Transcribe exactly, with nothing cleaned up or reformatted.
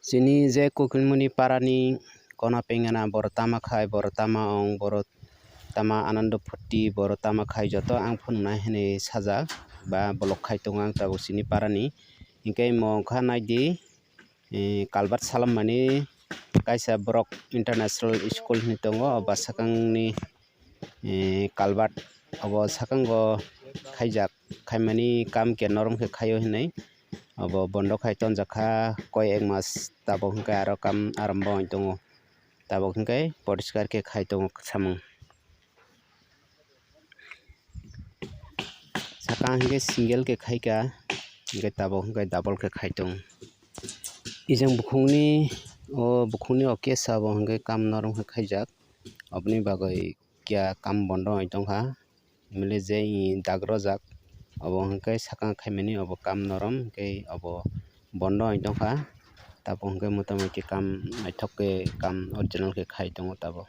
Chini je Kokilmoni parani kona pengana, boro tama khai, boro tama ong, boro tama Anando Phutti, boro tama khai, joto ang phunuknai hinwi sajak ba block khai tongo ang tabuk chini parani. Hinkhe mo wngkha naidi, eh, culvert salammani kaisa borok international school hinwi tongo, o bwsakangni, eh, culvert obo sakango khaijak, khaimani kam khe norom khe khaio hinwi obo bondo khai tonjakha koi ek mas tabuk hinkhe aro kam arambo wng tongo, tabuk hinkhe poriskar khe khai tongo samung. Saka hinkhe single khe khaika, hinkhe tabuk hinkhe double khe khai tongo. Ijang bukhukni, o bukhukni o case abo hinkhe kam norom khe khaijak, oboni bagwi kiya kam bondo wng tongkha, mile je i dag rojak, obo hinkhe saka khaimani obo kam norom hinkhe obo bondo wng tongkha, tabuk hinkhe motamoti kam naithok khe kam original khe khai tongo tabuk.